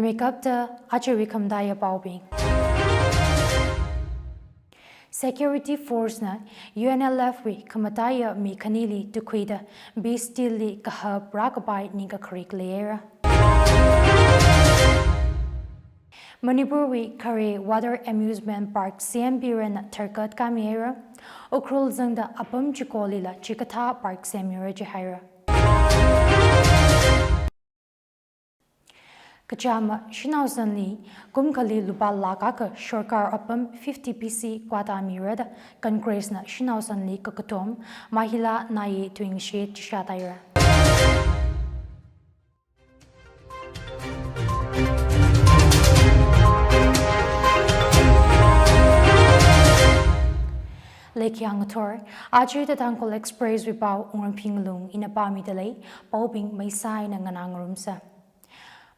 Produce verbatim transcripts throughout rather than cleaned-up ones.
Mikapta aja wui khamataiya paobing. Security Force na U N L F wui khamataiya mi khanili tukhuida Bee Still li kahap rākapai ningkakharik leira. Manipur wui khare Water Amusement Park C M Biren na tharkat khami haira. Ukhrul zangda apam chikolila chikathā park semira jihaira. Kachāma Shanao Sanli kum akhali lupā lakh akha sorkar apam fifty P C quota mira da Congress na Shanao Sanli kakatom Mahila Nai Tuingshi chishat haira. Leikhyang ngathor, aja The Tangkhul Express wui pao Wungrangphi Ngalung ina pāmida lei, paobing maisai eina nganā ngarumsa.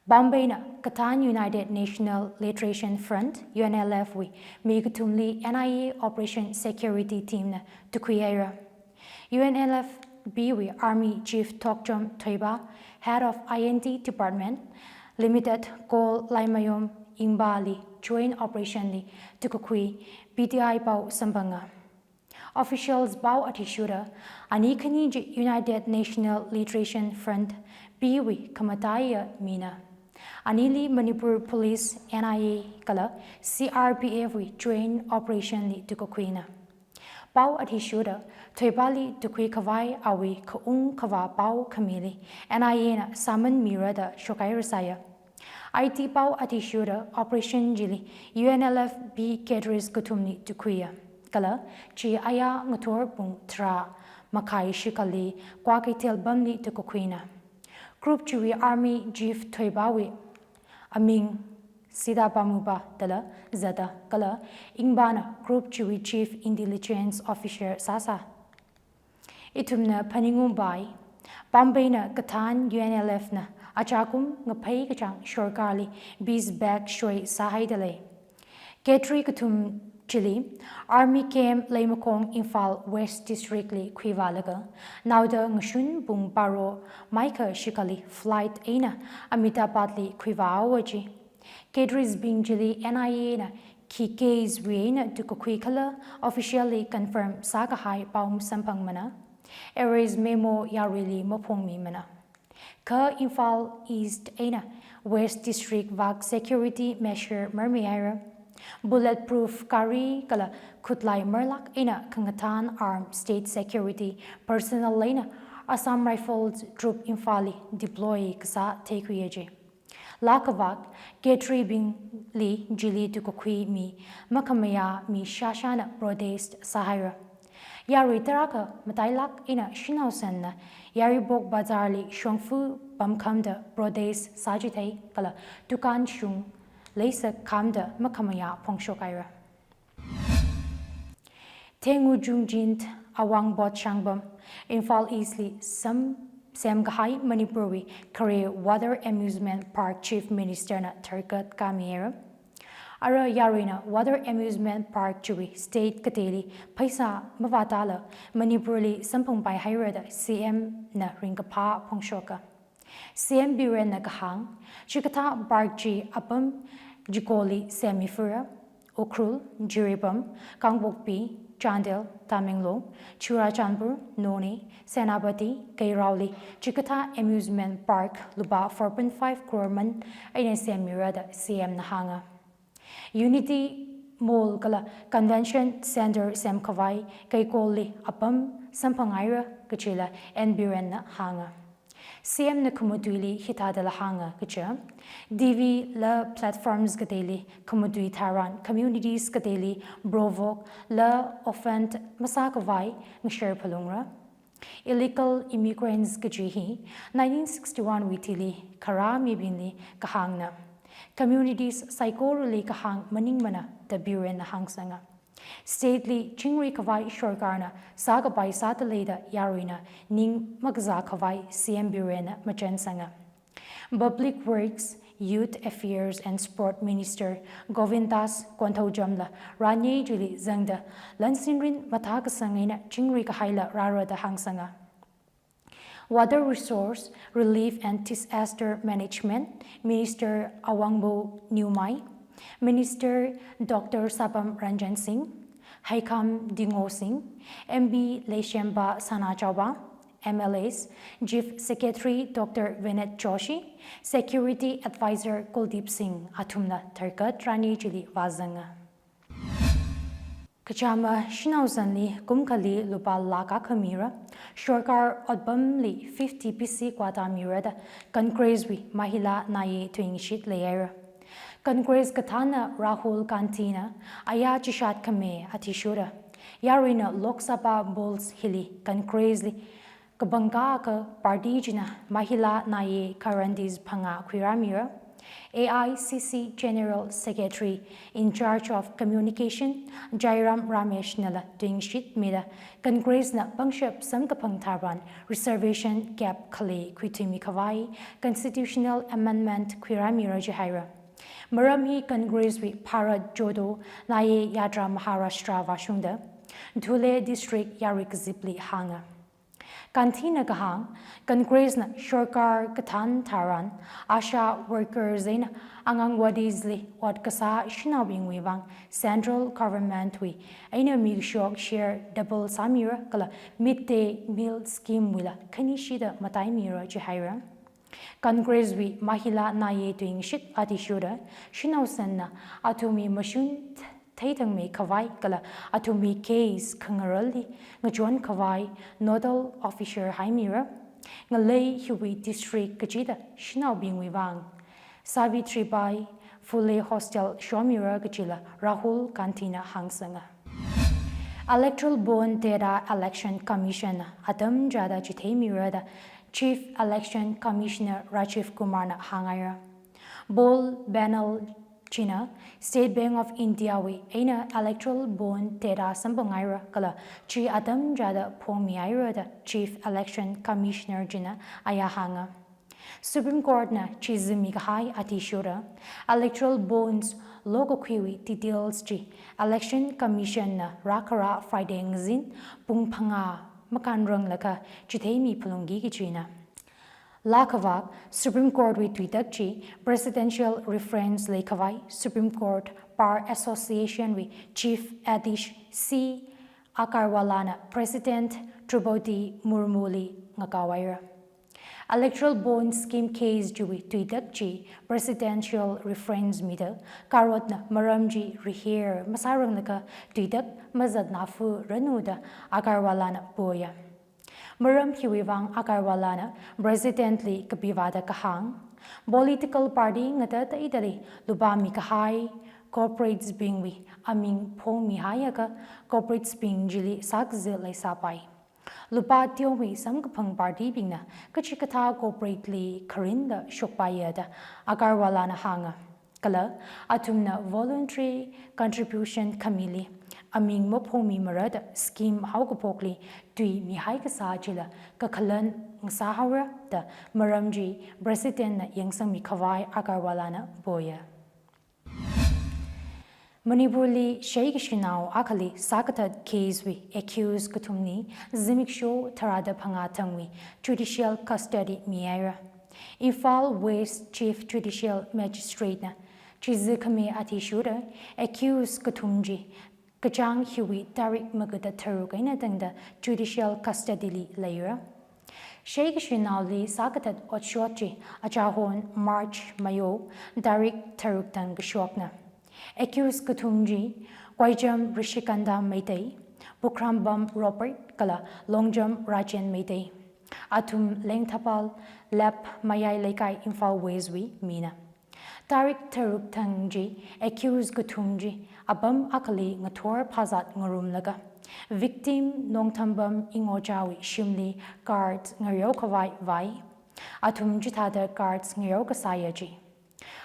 Bombay na kathān United National Liberation Front, U N L F wui mi kathumli N I A Operation Security Team na tukhui haira. U N L F B wui Army Chief Thokchom Thoiba, Head of I N T Department, Limited Col Laimayom Ingba li joint operation li tukakhui P T I pao samphanga. Officials pao athishurda, ani khani chi United National Liberation Front B wui khamataiya mina. Anili Manipur Police, N I A kala C R P F wui joint operation li tukakhuina. Pao athishurda, Thoibali tukhui khavai awui khaung khavā pao khamili N I A na summon mira da shokhai rāsāya. I T pao athishurda operation chili U N L F B cadres kathumli tukhuiya. Kala chi aya ngathor pung tharā makhai shikhali Kwakeithel pamli tukakhuina. Group chiwui Army Chief Thoibawui aming Sida Pamuba dala zata kala Ingbana group chiwui Chief Intelligence Officer sāsa. Ithumna phaningungpai, Bombay na kathān U N L F na achakum ngaphei kachāng sorkarli beeswax shoi sāhaida lei. Cadre kathum chili Army Camp Leimakhong, Imphal West District li khuivālaga, naoda ngashun pung baro maikha shikhali flight eina Ahmedabad li khuivāhaowa ji. Cadres bing chili N I A na khi case wui eina tukakhui khala officially confirm sākahai pao masamphangmana. Arrest memo yaruili maphongmimana. Kha Imphal East eina West District vak security measure marmihaira. Bulletproof gari kala khutlai marlak eina khangathān armed state security personnel eina Assam Rifles troop Imphal li deploy kasā theikhuiya ji. Lakhavak cadre bingli chili tukakhui mi makhamayā mi shāshāna protest sāhaira. Yarui tarākha matailak eina Shanao Sanna Yairibok Bazar li shongfa pamkhamda protest sāchithei kala dukan shung leisakkhamda makhamayā phongshokhaira. Thengu Jungjint Awang Botshangpam, Imphal East li sam semkahai Manipur wui khare Water Amusement Park Chief Minister na tharkat khamihaira. Ara yaruina Water Amusement Park chiwui state kateili pheisā mavātāla Manipur li samphangpaihaira da C M na ringkaphā phongshoka. C M Biren na kahāng, chikathā park chi apam chikhali semmiphura, Ukhrul, Jiribam, Kangpokpi, Chandel, Tamenglong, Churachandpur, Noney, Senapati, Keiraoli chikathā amusement park lupā four point five crore man eina semmira da C M na hānga. Unity Mall kala Convention Center semkhavai kaikoli apam samphanghaira kajila N Biren na hānga. C M na khamatuili hithādala hānga kaja, T V la platforms kateili khamatui tharan communities kateili provoke la offend masākhavai ngashar phalungra. Illegal immigrants kaji hi nineteen sixty-one wui thili kharā mibingli kahāngna. Communities saikorali kahāng maningmana da Biren na hāngsanga. State li chingri khavai sorkarna sākapai sāda leida yaruina ning makazā khavai C M Biren na machansanga. Public Works, Youth Affairs and Sport Minister Govindas Konthoujam la ranye chili zangda lansinrin mathākasang eina chingri kahaila rāra da hāngsanga. Water Resource, Relief and Disaster Management Minister Awangbow Newmai, Minister Doctor Sapam Ranjan Singh, Heikham Dingo Singh, M B Leishemba Sanajaoba, M L As, Chief Secretary Doctor Vinod Joshi, Security Advisor Kuldeep Singh athumna tharkat rani chili vāzanga. Kachāma shanao zanli kum akhali lupā lakh akha mira, sorkar otpamli fifty P C quota mira da Congress wui Mahila Naya tuingashit leihaira. Congress kathānna Rahul Gandhi na aya chishat khami athishurda, yaruina Lok Sabha bowls hili Congress li kapangkā akha party china Mahila Naya guarantees phangā khuirāmira. A I C C General Secretary in charge of Communication, Jairam Ramesh nala tuingashit mida, Congress na pangshap samkaphang tharan reservation gap khalei khuithuimi khavai constitutional amendment khuirāmira jihaira. Maram hi Congress wui Bharat Jodo Nyay Yatra Maharashtra vāshungda, Dhule District yaruikazipli hānga. Gandhi na kahāng, Congress na sorkar kathān tharan, ASHA workers eina Anganwadis li ot kasā shanaobingwui vang Central Government wui eina mikashok share double sāmira kala Mid Day Meal Scheme wuila khanishida mataimira jihaira. Congress wui Mahila Naya tuingashit athishurda, shanao zanna athumwui mashun theithangmei khavai kala athumwui case khangarāli ngachon khavai nodal officer haimira. Ngalei hiwui district kachida shanaobingwui vang Savitribai Phule Hostel shomira kajila Rahul Gandhi na hāngsanga. Electoral Bond data Election Commission na atam chāda chitheimira da Chief Election Commissioner Rajiv Kumar na hānghaira. Bond panel china State Bank of India wui eina electoral bond data samphanghaira kala chi atam chāda phongmihaira da Chief Election Commissioner china aya hānga. Supreme Court na chi zimikahai athishurda, electoral bonds lokakhuiwui details chi Election Commission na rākharā Friday ngazin pung phangā makānranglakha chitheimi phalungki kajina. Laa khavak, Supreme Court wui tuitak chi presidential reference leikhavai Supreme Court Bar Association wui Chief Adhish C Agarwala na President Droupadi Murmu li ngakaohaira. Electoral Bond Scheme case chiwui tuitak chi presidential reference mida, court na maram chi rehear masāranglakha tuitak mazatnafuranu da Agarwala na poya. Maram hiwui vang Agarwala na President li kapivāda kahāng, political party ngatateidali lupā mikahai corporates bingwui aming phongmihaiakha corporates bing chili sākazat leisāpai. Lupā teowui samkaphang party bingna kachikathā corporate li kharinda shokpaiya da Agarwala na hānga. Kala athumna voluntary contribution khamili aming maphongmimara da scheme haokaphokli tuimihai kasā chila kakhalan ngasāhaora da maram chi President na yangsangmi khavai Agarwala na poya. Manipur li sheikashinao akhali sākathat case wui accused kathumli zimiksho tharāda phangā thangwui judicial custody mihaira. Imphal West Chief Judicial Magistrate na chizi khami athishurda accused kathum chi kachāng hiwui tarik magada tharuk eina tangda judicial custody li leira. Sheikashinaoli sākathat otshot chi achāhon March mayo tarik tharuk thang kashokna. Accused kathum chi Koijam Rishikanta Meitei, Pukhrambam Robert kala Longjam Rajen Meitei. Athum Lengthapal Lap Mayai Leikai Imphal West wui mina. Tarik tharuk thang chi accused kathum chi apam akhali ngathor phazat ngarumlaga victim Nongthambam Ingochawui shimli guards ngareo khavai vai. Athum chithāda guards ngareo kasāya chi.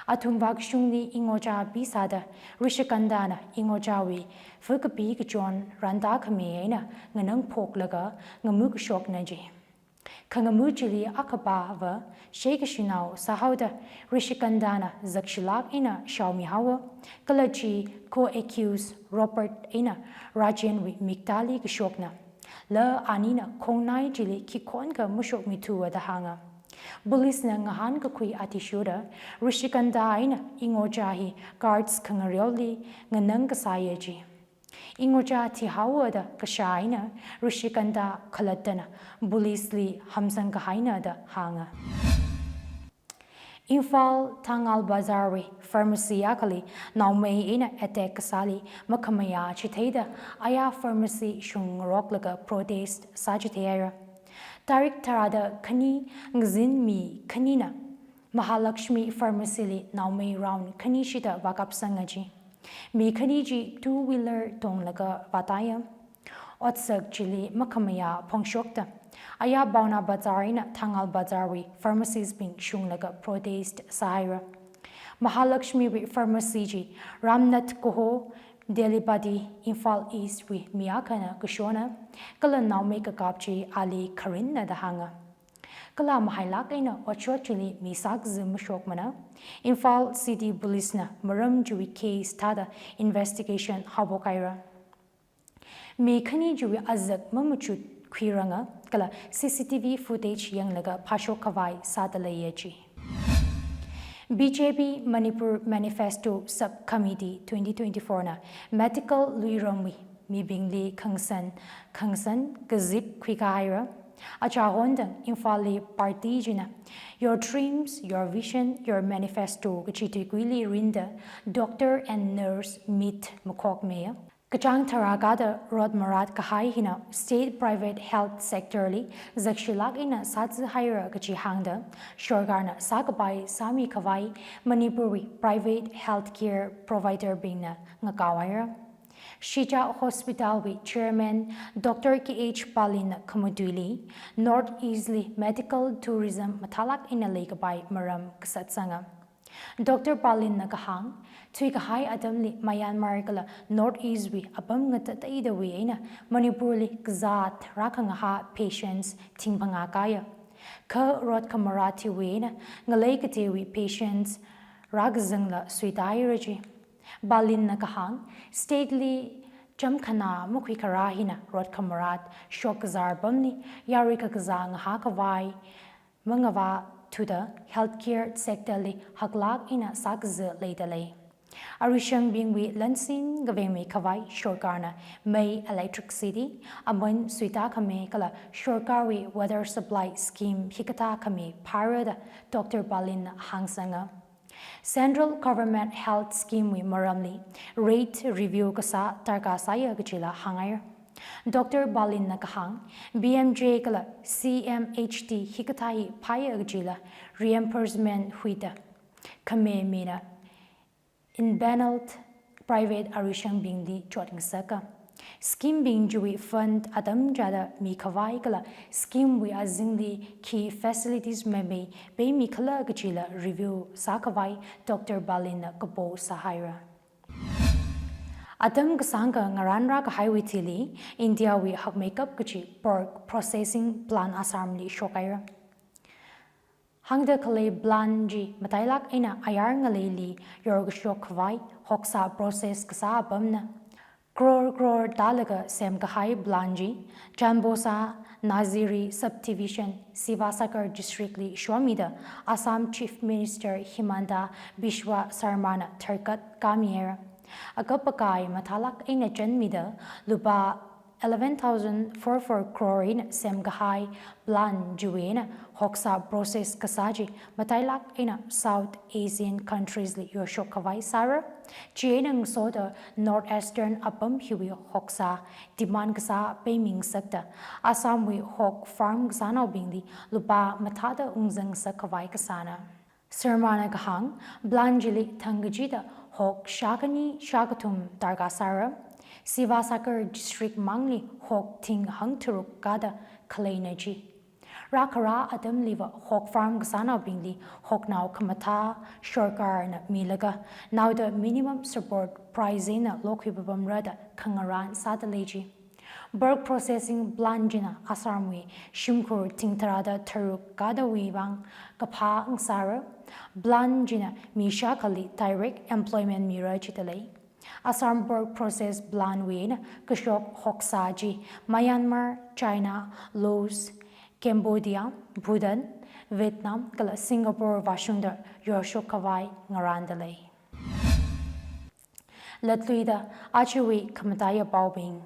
Athum vākashungli Ingocha pisāda Rishikantana Ingochawui fukapi kachon randa khami eina nganangphoklaga ngamu kashokna chi. Khangamu chili akhapava sheikashinao sāhaoda Rishikantana zakshilak eina shaomihaowa, kala chi co-accused Robert eina Rajenwui miktāli kashokna. Kala anina khongnai chili khikhon kha mashokmithuwa da hānga. Police na ngahānkakhui athishurda Rishikanta eina Ingocha hi guards khangareoli nganang kasāya ji. Ingocha thihaowa da kashā eina Rishikanta khalattana police li hamsang kahaina da hānga. Imphal Thangal Bazar wui pharmacy akhali naomei eina attack kasāli makhamayā chitheida aya pharmacy shungroklaga protest sāchitheihaira. Tarik tharāda khani ngazin mi khanina Mahalakshmi Pharmacy li naomei round khani shida vākapsanga ji. Mi khani chi two wheeler tonglaga vātaiya. Otsak chili makhamayā phongshokta aya Bhawana Bazar eina Thangal Bazar wui pharmacies bing shunglaga protest sāhaira. Mahalakshmi wui pharmacy chi Ramnath kaho Delibadi, Imphal East wui mi akhana kashona, kala naomei kakap chi ali kharinna da hānga. Kala mahailāk eina otshot chili mi sākazā mashokmana. Imphal City Police na maram chiwui case thāda investigation haophok haira. Mi khani chiwui azak mamachut khuiranga kala C C T V footage yanglaga phāshok khavai sāda leiya ji. B J P Manipur Manifesto Subcommittee twenty twenty-four na medical luiramwui mibingli khangasan, khangasan kazip khuikahaira. Achahonda Imphal li party china Your Dreams, Your Vision, Your Manifesto kachi tuikuili rinda doctor and nurse meet makhokmiya. Kachāng tharā kada rot marat kahai hina state private health sector li zakshilāk eina sāzāhaira kachi hāngda, sorkarna sākapai sāmi khavai Manipurwui private healthcare provider bingna ngakaohaira. Shija Hospital wui chairman Doctor K H Palin na khamatuili North East li medical tourism mathālāk eina leikapai maram kasatsanga. Doctor Palin na kahāng, thuikahai atamli Myanmar kala North East wui apam ngatateidawui eina Manipur li kazāt rākhangahā patients thingphangā kāya. Kha rot khamarat hiwui eina ngalei kateiwui patients rākazangla suitāhaira ji. Palin na kahāng, state li chamkhana makhuikharā hina rot khamarat shok kazār pamli yarui kakazā ngahā khavai mangavā thuda healthcare sector li haklāk eina sākazā leida lei. Arishangbingwui lansin kavengmi khavai sorkarna mei, electricity, aman suitākhami kala sorkarwui water supply scheme hikathā khami phāra da Doctor Palin na hāngsanga. Central Government Health Scheme wui maramli rate review kasā darkar sāya kachila hānghaira. Doctor Palin na kahāng, P M J kala C M H D hikathā hi phāya kachila reimbursement huida khami mina empanelled private arishangbingli chotngasaka. Scheme bing chiwui fund atam chāda mikhavai kala scheme wui azingli khi facilities meimei peimikhala kachila review sākhavai Doctor Palin na kapo sāhaira. Atam kasāngkha ngarān rākahaiwui thili India wui hakmeikap kachi pork processing plant Assam li shokhaira. Hāngda khalei plant chi matailāk eina ayar ngaleili yorkashok khavai hoksā process kasā apamna. Crore crore tālaga semkahai plant chi Janbosha Naziri Subdivision, Sivasagar District li shomida Assam Chief Minister Himanta Biswa Sarma na tharkat khamihaira. Akap akai mathālāk eina chānmida lupā eleven thousand four four crore eina semkahai plant chiwui eina hoksā process kasā chi matailāk eina South Asian countries li yorshok khavai sāra. Chieina ngasoda North Eastern apam hiwui hoksā demand kasā peimingasakta Assam wui hog farm kasānaobingli lupā mathāda ungzangngasak khavai kasāna. Sarma na kahāng, plant chili thangkachida hog shākhani shākathum darkar sāra. Sivasagar District mangli hog thing hangtharuk kada khaleina chi. Rākharā atamliva hog farm kasānaobingli hognao khamathā sorkarna milaga, naoda minimum support price eina lokhui papamra da khangarān sāda lei chi. Pork processing plant china Assam wui shimkhur thing tharāda tharuk kadawui vang kaphā ngasāra. Plant china mi shākhali direct employment mira chida lei. Assam Pork Processing Plant wui eina kashok hoksā chi Myanmar, China, Laos, Cambodia, Bhutan, Vietnam kala Singapore vāshungda yorshok khavai ngarānda lei. Latluida ajawui khamataiya paobing.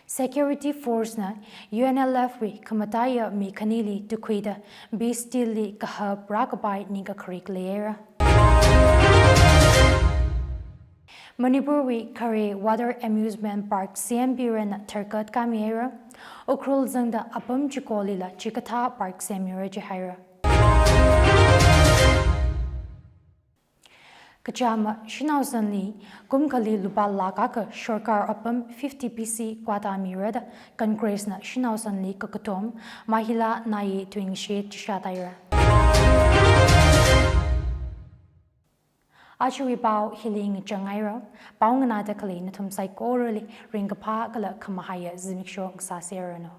Security Force na U N L F wui khamataiya mi khanili tukhuida peace deal li kahap rākapai ningkakharik leira. Manipur wui khare Water Amusement Park C M Biren na tharkat khami haira. Ukhrul zangda apam chikolila chikathā park semira jihaira. Kachāma shanao sanli kum akhali lupā lakh akha sarkar apam fifty P C quota mira da Congress na shanao sanli kakatom Mahila Nayi Tuingshe chishat haira. Ajawui pao hili ngachang haira. Pao nganāda khalei nathum saikorali ringkaphā kala khamahaiya zimiksho ngasāserranu.